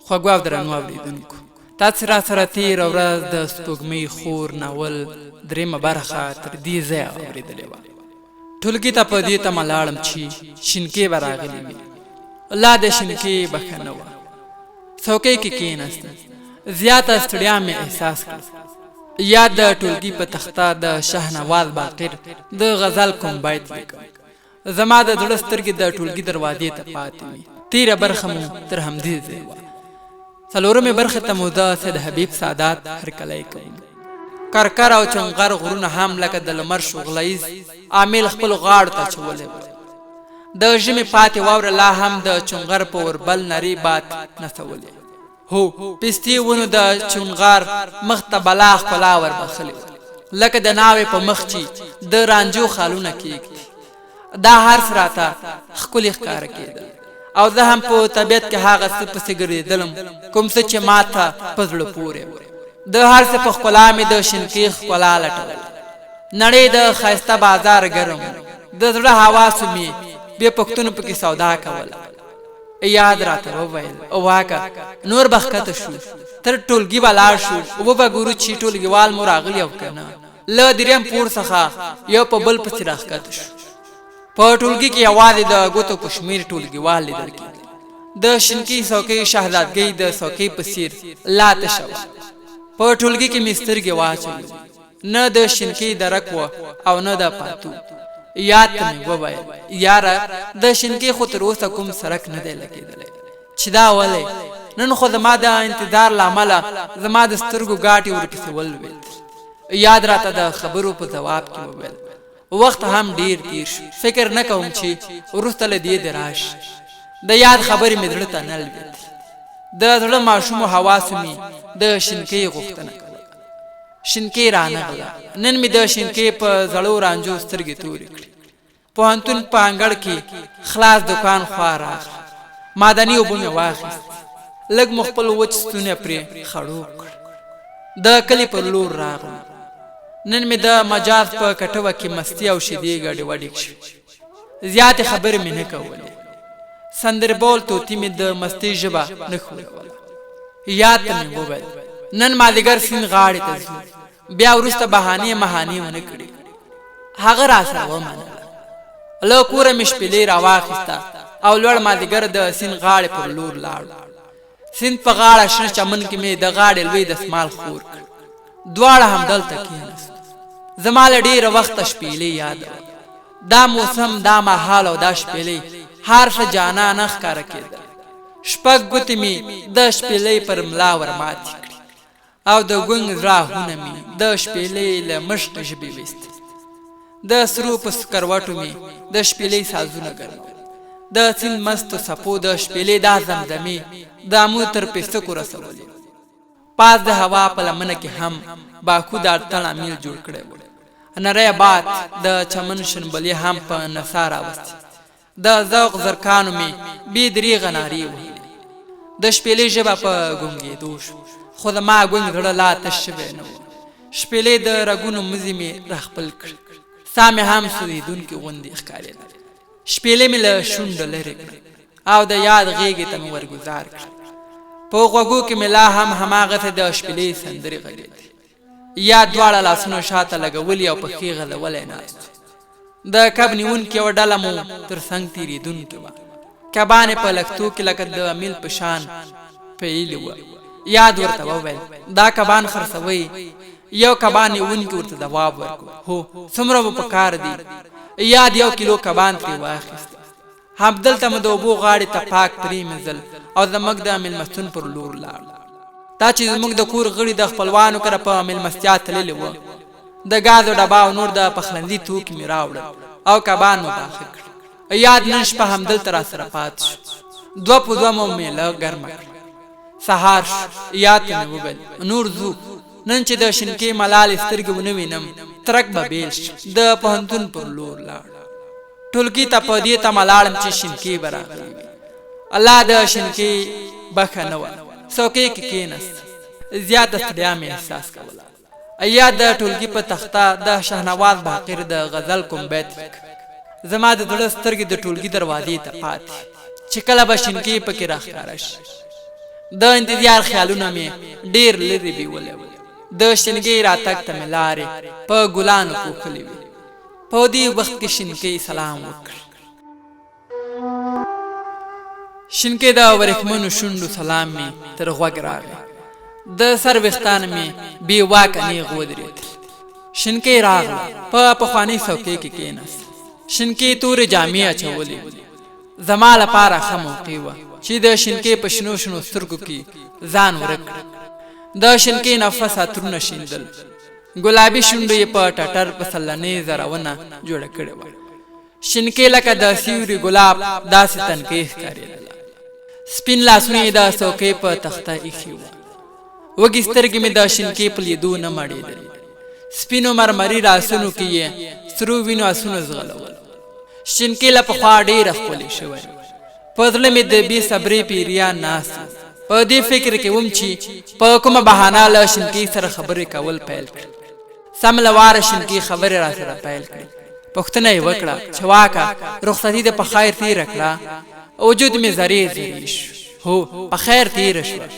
خوږو او درنو اورېدونکو، تاسې راسره تېره ورځ د سپوږمۍ خور ناول درېیمه برخه تر دې ځایه اورېدلې وه. ټولګي ته په دې تمه لاړم چې شینکې به راغلې وي. لا د شینکې بښه نه وه. څوکۍ کې کېناستم. زیاته ستړیا مې احساس کړه. یاد د ټولګي په تخته د شهنواز باقر د غزل کوم بیت لیکم. زما د زړه سترګې د ټولګي دروازې ته پاتې وې. تېره برخه مو تر همدې ځایه وه. څلورمې برخې ته مو زه سید حبیب سادات هرکلی کوم. کرکر او چنغر غرونه هم لکه د لمر شغله ییز امیل خپلو غاړو ته اچولی و. د ژمي پاتې واوره لا هم د چنغر په اوربل نری باد نڅولې. هو، پستې ونو د چونغار مخ ته بلا ښکلا وربخښلې وه، لکه د ناوې په مخ چې د رانجو خالونه کېږدي. دا هر څه راته ښکلي ښکاره کېدل او زه هم په طبیعت کې هغه څه پسې ګرځېدلم کوم څه چې ما ته په زړه پورې و. د هر څه په ښکلا مې د شینکۍ ښکلا لټوله. نړۍ د ښایسته بازار ګرم و، د زړه حواسو مې بې پوښتنو پکې سودا کوله. یاد راته وویل، واکه نور به ښکته شو، تر ټولګي به لاړ شو، وبه ګورو چې ټولګیوال مو راغلي او که نه. له دریم پوړ څخه یو په بل پسې راښکته شو. په ټولګي کې یوازې د ګوتو په شمېر ټولګیوال لیدل کېدل. د شینکۍ څوکۍ شهزادګۍ د څوکۍ په څېر لا تشه وه. په ټولګي کې مې سترګې واچولې. نه د شینکۍ درک و او نه د پاتو. یاد ته مې وویل، یاره د شینکۍ خو تر اوسه کوم څرک نه دی لګېدلی. چې دا ولې؟ نن خو زما د انتظار له امله زما د سترګو ګاټي ورپسې ولوېد. یاد راته د خبرو په ځواب کې وویل، وخت هم ډېر تېر شو، فکر نه کوم چې وروسته له دې دې راشي. د یاد خبرې مې زړه ته نه لوېدې. د زړه ماشومو حواسو مې د شینکۍ غوښتنه کوله. شینکۍ رانغله. نن مې د شینکۍ په زړو رانجو سترګې تورې کړې. پوهنتون په انګړ کې خلاص دوکان خوا راغله. معدني اوبه مې واخیستې. لږ مو خپل وچ ستونی پرې خړوب کړ. د کلي پر لور راغلو. نن مې د مجاز په کټوه کې مستې او شیدې ګډې وډې شوې. زیاتې خبرې مې نه کولې. سندربول طوطي مې د مستې ژبه نه ښوروله. یاد ته مې وویل، نن مازدیګر سیند غاړې ته ځو. بیا وروسته بهانې مهانې ونه کړې. هغه راسره ومنله. له کوره مې شپېلۍ راواخیسته او لوړ مازدیګر د سیند غاړې پر لور لاړو. سیند په غاړه شنه چمن کې مې د غاړې لوی دستمال خور کړ. دواړه همدلته کېناستو. زما له ډېره وخته شپېلۍ یاده وه. دا موسم، دا مهال او دا شپېلۍ هر څه جانانه ښکاره کېدل. شپږ ګوتې مې د شپېلۍ پر ملا ورماتې کړې. او د ګونګ زړه آهونه مې د شپېلۍ له مشق ژبې ویستل. د سرو په سکروټو مې د شپېلۍ سازونه ګرمول. د سیند مستو څپو د شپېلۍ دا زمزمې د امو تر پیڅکو رسولې. پاس د هوا په لمنه کې هم باکو د اتڼ امیل جوړ کړی و. نری باد د چمن شنبلې هم په نڅا راوستې. د ذوق زرکانو مې بې دریغه نارې وهلې. د شپېلۍ ژبه په ګونګېدو شو، خو زما ګونګ زړه لا تش شوی نه و. شپېلۍ د رګونو مزي مې راخپل کړ. ساه مې هم سوځېدونکې غوندې ښکارېده. شپېلۍ مې له شونډو لرې کړه او د یاد غېږې ته مې ورګوزار کړه. په غوږو کې مې لا هم هماغسې د شپېلۍ سندرې غږېدې. یا دواړه لاسونه شاته لګولي او پښې غځولی ناست وو. د کب نیونکي یوه ډله مو تر څنګ تېرېدونکې وه. کبان یې په لښتو کې لکه د امیل په شان پیلي وه. یاد ورته وویل، دا کبان خرڅوئ؟ یو کبان نیونکي ورته ځواب ورکړ، هو، څومره مو په کار دي؟ یاد یو کیلو کبان ترې واخیستل. همدلته مو د اوبو غاړې ته پاک پرېمنځل او زموږ د مېلمستون پر لور لاړو. دا چې زموږ د کور غړي د خپلوانو کره په مېلمستیا تللي وو، د ګازو ډبه او نور د پخلنځي توکي مې راوړل او کبان مو پاخه کړل. یاد نن شپه همدلته راسره پاتې شو. دوه په دوه مو مېله ګرمه کړه. سهار شو، یاد ته مې وویل، نور ځو، نن چې د شینکې ملالې سترګې ونه وینم، ترک به بېل شم. د پوهنتون پر لور لاړو. ټولګي ته په دې تمه لاړم چې شینکې به راغلې وي. الله د شینکې بښه نه وه. څوکۍ کې کېناست. زیاته ستړیا مې احساس کوله. ایا د ټولګي په تخته د شهنواز باقر د غزل کوم بیت لیک. زما د زړه سترګې د ټولګي دروازې ته پاتې چې کله به شینکې پکې راښکاره شي. د انتظار خیالونه مې ډېر لرې بیولي وو. د شینګۍ راتګ ته مې لارې په ګلانو پوښلې وې. په دې وخت کې شینکۍ سلام وکړ. شینکۍ د ورېښمنو شونډو سلام مې تر غوږ راغی. د سر ویښتان مې بې واکه نېغ ودرېدل. شینکۍ راغله، په پخوانۍ څوکۍ کې کېناسته. شینکۍ تورې جامې اچولې وې. زما لپاره ښه موقع وه چې د شینکۍ په شنو شنو سترګو کې ځان ورک کړم. د شینکۍ نفس عطرونه شیندل. ګلابي شونډو یې په ټټر پسرلنۍ ځرونه جوړه کړې وه. شینکۍ لکه د سیوري ګلاب داسې تنکۍ ښکارېدله. سپین لاسونه یې د څوکۍ په تخته ایښي وه. وږي سترګې مې د شینکۍ په لیدو نه مړېدلې. سپینو مرمري لاسونو کې یې سرو وینو اسونه ځغلول. شینکۍ له پخوا ډېره ښکلې شوې وه. په زړه مې د بې صبرۍ پیریان ناست وو. په دې فکر کې وم چې په کومه بهانه له شینکۍ سره خبرې کول پیل کړم. سم له واره شینکۍ خبرې راسره پیل کړې. پوښتنه یې وکړه چې واکه رخصتي دې په خیر تېره کړه؟ وجود مې ذرې ذرې شو. هو، په خیر تېره شوه.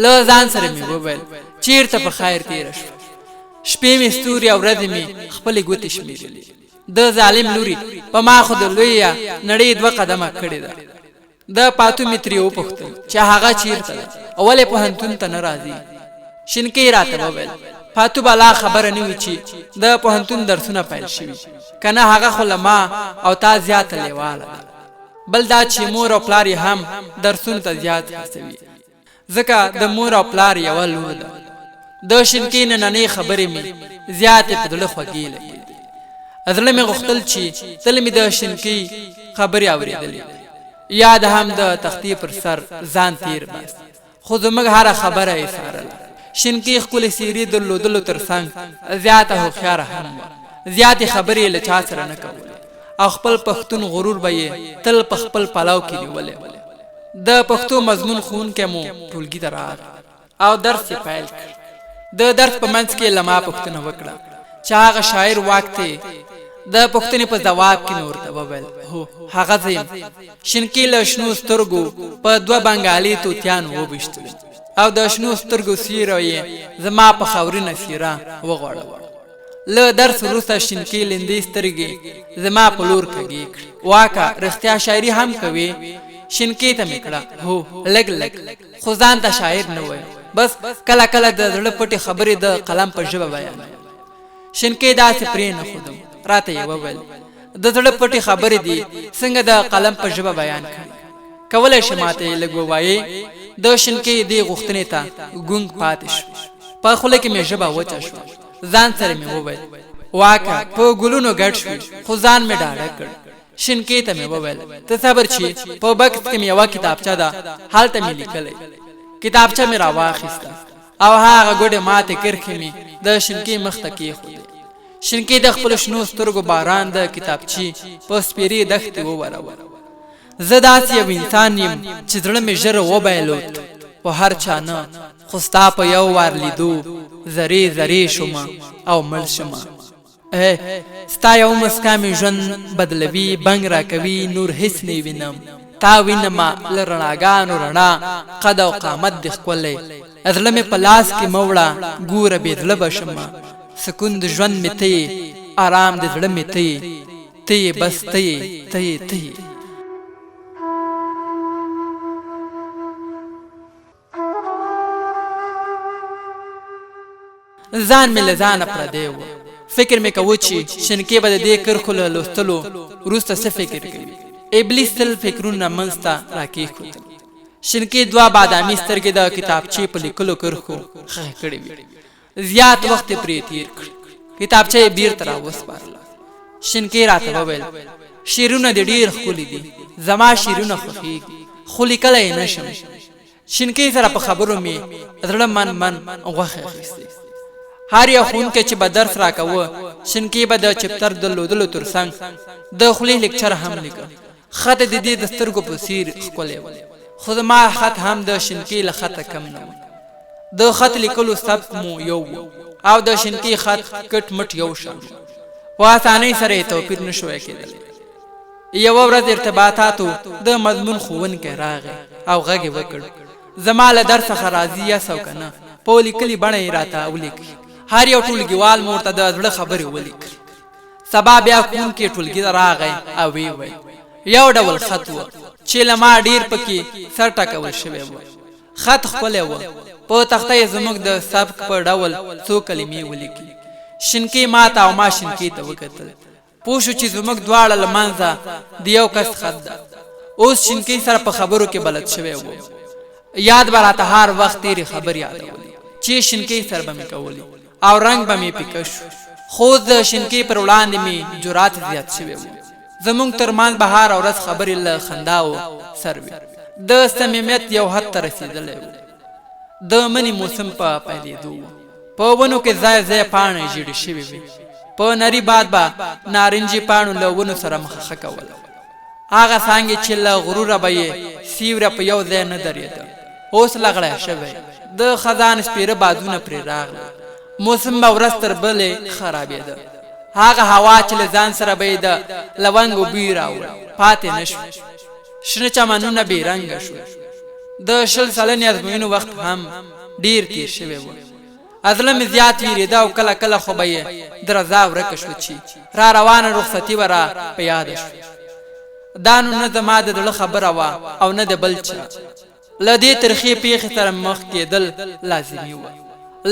له ځان سره مې وویل، چېرته په خیر تېره شوه؟ شپې مې ستوري او ورځې مې خپلې ګوتې شمېرلې. د ظالم لوري په ما خو د لویه نړۍ دوه قدمه کړې ده. د پاتو مې ترې وپوښتل چې هغه چیرته ده او ولې پوهنتون ته نه راځي؟ شینکۍ راته وویل، پاتو به لا خبره نه وي چې د پوهنتون درسونه پیل شوي، که نه هغه خو له ما او تا زیاته لیواله ده. بل دا چې مور او پلار یې هم درسونو ته زیات هڅوي. ځکه د مور او پلار یوه لور ده. د شینکۍ نننۍ خبرې مې زیاتې په زړه خوږې لګېدې. زړه مې غوښتل چې تل مې د شینکۍ خبرې اورېدلې یاد هم د تختې پر سر ځان تیر باست، خو زموږ هره خبره یې څارله. شینکۍ ښکلې څېرې درلودلو تر څنګ زیاته هوښیاره هم وه. زیاتې خبرې یې له چا سره نه کولې او خپل پښتون غرور به یې تل په خپل پلو کې نیولی و. د پښتو مضمون ښوونکی مو ټولګي ته راغی او درس یې پیل کړ. د درس په منځ کې له ما پوښتنه وکړه چې هغه شاعر واک ته یې؟ د پوښتنې په ځواب کې مې ورته وویل، هو هغه زه یم. شینکۍ له شنو سترګو په دوه بنګالي توتیانو وویشتلم او د شنو سترګو سیوری یې زما په خاورینه څېره وغوړاوه. له درس وروسته شینکۍ لیندۍ سترګې زما په لور کږې کړې. واکه رښتیا شاعري هم کوې؟ شینکۍ ته مې کړه، هو لږ لږ، خو ځان ته شاعر نه وایم، بس کله کله د زړه پټې خبرې د قلم په ژبه بیانوم. شینکۍ داسې پرې نه ښودم، راته یې وویل، د زړه پټې خبرې دې څنګه د قلم په ژبه بیان کړې؟ کولای شې ماته یې لږ ووایې؟ د شینکۍ دې غوښتنې ته ګونګ پاتې شوم، په خوله کې مې ژبه وچه شوه. ځان سره مې وویل، واکه په ګلونو ګډ شوې، خو ځان مې ډاډه کړ. شینکۍ ته مې وویل، ته صبر چې په بکس کې مې یوه کتابچه ده، هلته مې لیکلی. کتابچه مې راواخیسته او هغه ګوډې ماتې کرښې مې د شینکۍ مخ ته کېښودې. شینکۍ د خپلو شنو سترګو باران د کتابچې په سپېرې دښتې ووروه. زه داسې یو انسان یم چې زړه مې ژر وبایلود، په هر چا نه، خو ستا په یو وار لیدو ذرې ذرې شوم او مړ شوم. ای ستا یو مسکا مې ژوند بدلوي، بنګ راکوي، نور هیڅ نه وینم، تا وینمه له رڼاګانو رڼا، قد او قامت دې ښکلی، زړه مې په لاس کې مه وړه، ګوره بې زړه به شمه، سکون د ژوند مې ته یې، ارام د زړه مې ته یې. ته یې بس ته یې ته یې ته یې. ځان مې له ځانه پردی و. فکر مې کاوه چې شینکې به د دې کرښو له لوستلو وروسته څه فکر کوي. ابلیس تل فکرونه منځ ته راکېښودل. شینکې دوه بادامي سترګې د کتابچې په لیکلو کرښو ښخې کړې وې. زیات وخت یې پرې تیر کړ. کتابچه یې بیرته راوسپارله. شینکۍ راته وویل، شعرونه دې ډېر ښکلي دي، زما شعرونه خوښېږي، خو لیکلی یې نه شم. شینکۍ سره په خبرو مې زړه من من غوښې اخیستې. هر یو ښوونکی چې به درس راکاوه، شینکۍ به د چپتر درلودلو تر څنګ د خولې لیکچر هم لیکه. خط د دې د سترګو په څیر ښکلی و، خو زما خط هم د شینکۍ له خطه کم نه و. د خط لیکلو سبک مو یو و او د شینکۍ خط کټ مټ یو شان و. په اسانۍ سره یې توپیر نه شوای کېدلی. یوه ورځ ارتباطاتو د مضمون ښوونکی راغی او غږ یې وکړ، زما له درس څخه راضي یاست او که نه، په لیکلي بڼه یې راته ولیکئ. هر یو ټولګیوال مو ورته د زړه خبرې ولیکلې. سبا بیا ښوونکی ټولګي ته راغی او ویې ویل، یو ډول خط و چې له ما ډېر پکې سر ټکول شوی و. خط ښکلی و، په تخته یې زموږ د سبک په ډول څو کلمې ولیکې. شینکۍ ماته او ما شینکۍ ته وکتل. پوه شو چې زموږ دواړه له منځه د یو کس خط ده. اوس شینکۍ سره په خبرو کې بلد شوی وم. یاد به راته هر وخت تېرې خبرې یادولې چې شینکۍ سره به مې کولې او رنګ به مې پیکه شو. خو اوس د شینکۍ پر وړاندې مې جرات زیات شوی و. زموږ تر منځ به هره ورځ خبرې له خنداوو سر وې. د صمیمیت یو حد ته رسېدلی و. د مني موسم په پیلېدو و. په ونو کې ځای ځای پاڼې ژیړې شوې وې. په نري باد به نارنجي پاڼو له ونو سره مخه ښه کوله. هغه څانګې چې له غروره به یې سیوری په یو ځای نه درېده، اوس لغړی شوی. د خزان سپېره بادونه پرې راغلل. موسم به ورځ تر بلې خرابېده. هغه هوا چې له ځان سره به یې د لونګو بوی راوړ، پاتې نه شو. شنه چمنونه بې رنګه شول. د 20 سلنې ازموینو وخت هم ډېر تېر شوی و. زړه مې زیات وېرېده او کله کله خو به یې درزا ورکه شوه چې را روانه رخصتي به را په یاده شوه. دا نو نه زما د زړه خبره وه او نه د بل چا. له دې ترخې پېښې سره مخ کېدل لازمي وه.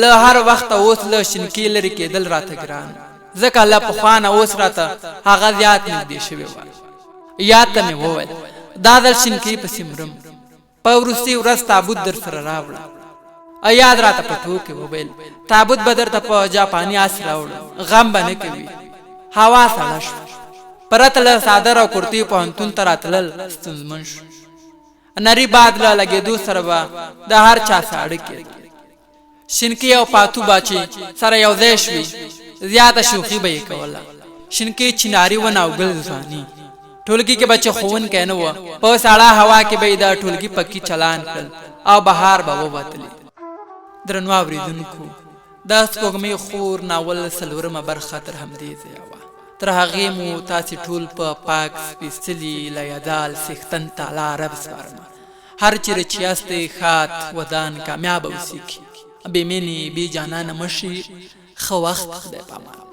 له هر وخته اوس له شینکۍ لرې کېدل راته ګران و، ځکه له پخوا نه اوس راته هغه زیات نږدې شوې وه. یاد ته مې وویل، دا ځل شینکۍ پسې مرم، په وروستۍ ورځ تابوت درسره راوړه. یاد راته په ټوکې وویل، تابوت به درته په جاپاني اس راوړم، غم به نه کوي. هوا سړه شوه. پرته له څادر او کورتۍ پوهنتون ته راتلل ستونزمن شو. نري باد له لګېدو سره به د هر چا ساړه کېدل. شینکۍ او پاتو به چې سره یو ځای شوې، زیاته شوخي به یې کوله. شینکۍ چناري ونه او ګل ځواني. ټولګي کې به چې ښوونکی نه و، په سړه هوا کې به یې د ټولګي پکي چلان کړل او بهار به ووتلې. درنو اورېدونکو! د سپوږمۍ خور ناول څلورمه برخه تر همدې ځایه وه. تر هغې مو تاسې ټول په پاک سپېڅلي لایزال څښتن تعالی رب سپارم. هر چېرې چې یاستئ ښاد، ودان، کامیابه اوسیږئ. بې مینې، بې جانانه مه شئ. ښه وخت، خدای پامان.